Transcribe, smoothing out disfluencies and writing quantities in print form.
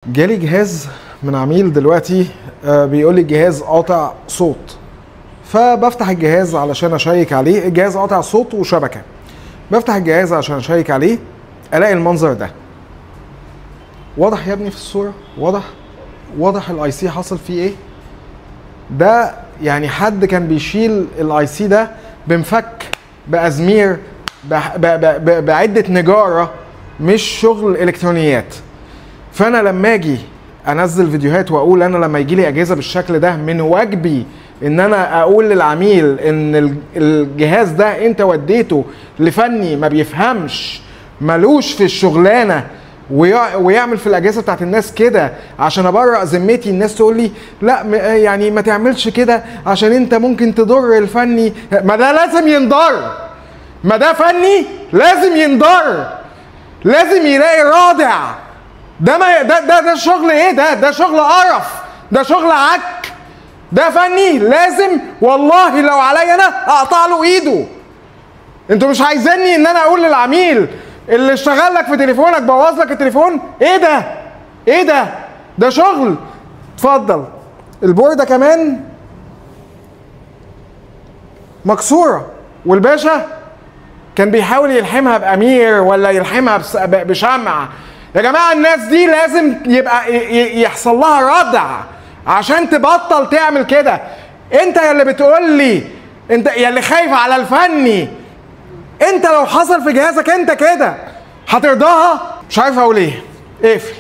جالي جهاز من عميل دلوقتي بيقول لي الجهاز قاطع صوت، فبفتح الجهاز علشان اشيك عليه. الجهاز قاطع صوت وشبكة. بفتح الجهاز عشان اشيك عليه الاقي المنظر ده. واضح يا ابني في الصورة؟ واضح؟ واضح ال IC حصل فيه ايه؟ ده يعني حد كان بيشيل ال IC ده بمفك، بازمير، بعدة نجارة، مش شغل الكترونيات. فانا لما اجي انزل فيديوهات واقول انا لما يجي لي اجهزة بالشكل ده من واجبي ان انا اقول للعميل ان الجهاز ده انت وديته لفني ما بيفهمش، ملوش في الشغلانة، ويعمل في الاجهزة بتاعت الناس كده عشان ابرأ ذمتي. الناس تقول لي لا يعني ما تعملش كده عشان انت ممكن تضر الفني. ما ده لازم ينضر، ما ده فني لازم ينضر، لازم يلاقي رادع. ده ما ده ده ده شغل ايه ده؟ ده شغل قرف، ده شغل عك، ده فني لازم، والله لو عليا انا اقطع له ايده. انتوا مش عايزيني ان انا اقول للعميل اللي اشتغل لك في تليفونك بوظ لك التليفون ايه ده؟ ايه ده؟ ده شغل. اتفضل. البورده كمان مكسورة، والباشا كان بيحاول يلحمها بامير ولا يلحمها بشمع. يا جماعة الناس دي لازم يبقى يحصل لها ردع عشان تبطل تعمل كده. انت يا اللي بتقول لي، انت يا اللي خايف على الفني، انت لو حصل في جهازك انت كده هترضاها؟ مش عارف اقول ايه. اقفل.